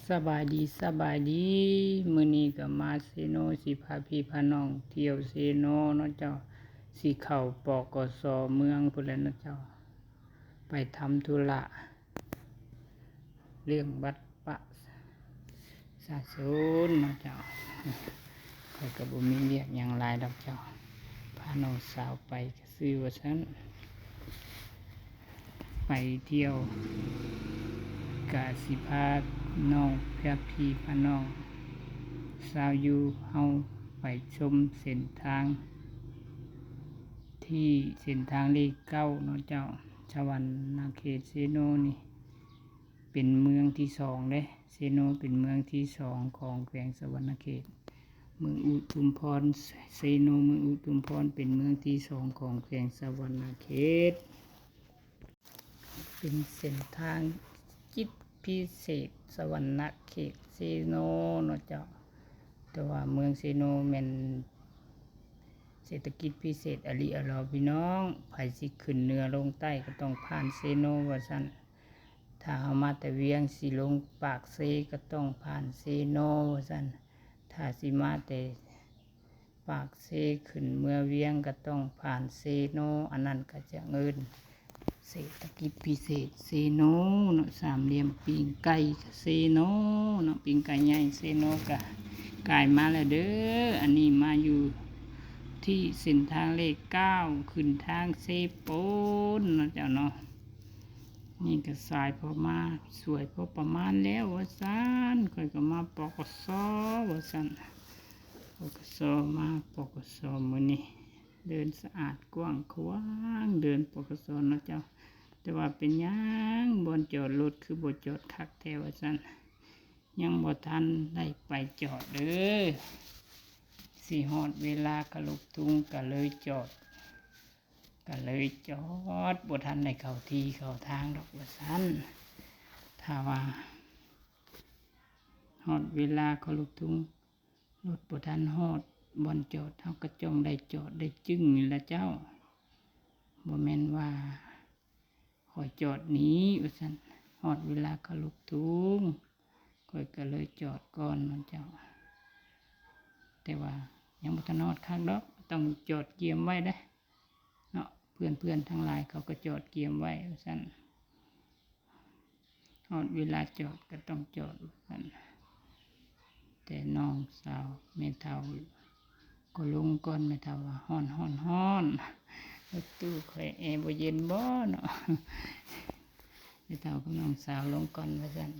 ສະບາຍດີ ສະບາຍດີ ມື້ນີ້ກໍມາເຊໂນ ຊິພາພີ່ພານ້ອງທ່ຽວເຊໂນເນາະເຈົ້າ ຊິເຂົ້າ ປກສ ເມືອງພຸ້ນແຫຼະເນາະເຈົ້າ ໄປທຳທຸລະ ເລື່ອງບັດປະຊາຊົນເນາະເຈົ້າ ຂ້ອຍກໍບໍ່ມີວຽກຫຍັງຫຼາຍດອກເຈົ້າ ພານ້ອງສາວໄປ ຊື່ວ່າຊັ້ນ ໄປທ່ຽວ ກະຊິພານ້ອງ ພາພີ່ພານ້ອງ ຊາວຢູ່ເຮົາໄປຊົມເສັ້ນທາງ ທີ່ເສັ້ນທາງເລກເກົ້າເນາະເຈົ້າ ສະຫວັນນະເຂດເຊໂນນີ້ ເປັນເມືອງທີສອງເດ້ ເຊໂນເປັນເມືອງທີສອງຂອງແຂວງສະຫວັນນະເຂດ ເມືອງອຸທຸມພອນ ເຊໂນເມືອງອຸທຸມພອນເປັນເມືອງທີສອງຂອງແຂວງສະຫວັນນະເຂດ ເປັນເສັ້ນທາງກິດພິເສດສະຫວັນນະເຂດເຊໂນເນາະເຈົ້າ ແຕ່ວ່າເມືອງເຊໂນແມ່ນເສດຖະກິດພິເສດອາລີອາລໍພີ່ນ້ອງ ໃຜຊິຂຶ້ນເໜືອລົງໃຕ້ກໍຕ້ອງຜ່ານເຊໂນວ່າຊັ້ນ ຖ້າເຮົາມາແຕ່ວຽງຊິລົງປາກເຊກໍຕ້ອງຜ່ານເຊໂນວ່າຊັ້ນ ຖ້າຊິມາແຕ່ປາກເຊຂຶ້ນເມືອງວຽງກໍຕ້ອງຜ່ານເຊໂນ ອັນນັ້ນກໍຈະເອີ້ນເສດຖະກິດພິເສດເຊໂນເນາະ ສາມຫຼ່ຽມປີ້ງໄກ່ກໍເຊໂນເນາະ ປີ້ງໄກ່ໃຫຍ່ເຊໂນກໍກາຍມາແລ້ວເດີ ອັນນີ້ມາຢູ່ທີ່ເສັ້ນທາງເລກເກົ້າ ຂຶ້ນທາງເຊໂປນເນາະເຈົ້າເນາະ ນີ້ກໍສາຍພໍມາ ສວຍພໍປະມານແລ້ວວ່າຊັ້ນ ຂ້ອຍກໍມາ ປກສ ວ່າຊັ້ນ ປກສ ມາ ປກສ ມື້ນີ້ເດີນສະອາດກວ້າງຂວາງ ເດີນ ປກສ ເນາະເຈົ້າ ແຕ່ວ່າເປັນຫຍັງບ່ອນຈອດລົດຄືບໍ່ຈອດຄັກແທ້ວ່າຊັ້ນ ຍັງບໍ່ທັນໄດ້ໄປຈອດເດີ ຊິຮອດເວລາເຄົາລົບທຸງກໍເລີຍຈອດ ກໍເລີຍຈອດ ບໍ່ທັນໄດ້ເຂົ້າທີ່ເຂົ້າທາງດອກວ່າຊັ້ນ ຖ້າວ່າຮອດເວລາເຄົາລົບທຸງ ລົດບໍ່ທັນຮອດບ່ອນຈອດ ເຮົາກໍຕ້ອງໄດ້ຈອດໄດ້ຈຶ້ງນີ້ລະເຈົ້າ ບໍ່ແມ່ນວ່າຂ້ອຍຈອດໜີວ່າຊັ້ນ ຮອດເວລາເຄົາລົບທຸງ ຂ້ອຍກໍເລີຍຈອດກ່ອນເນາະເຈົ້າ ແຕ່ວ່າຍັງບໍ່ທັນຮອດຄັກດອກ ຕ້ອງຈອດກຽມໄວ້ເດ້ ເນາະ ເພື່ອນໆທັງຫຼາຍເຂົາກໍຈອດກຽມໄວ້ວ່າຊັ້ນ ຮອດເວລາຈອດກໍຕ້ອງຈອດວ່າຊັ້ນ ແຕ່ນ້ອງສາວແມ່ເຖົ້າກໍລົງກ່ອນ ແມ່ເຖົ້າວ່າ ຮ້ອນໆໆ ລົດຕູ້ຂ້ອຍແອບໍ່ເຢັນບໍເນາະ ແມ່ເຖົ້າກັບນ້ອງສາວລົງກ່ອນວ່າຊັ້ນ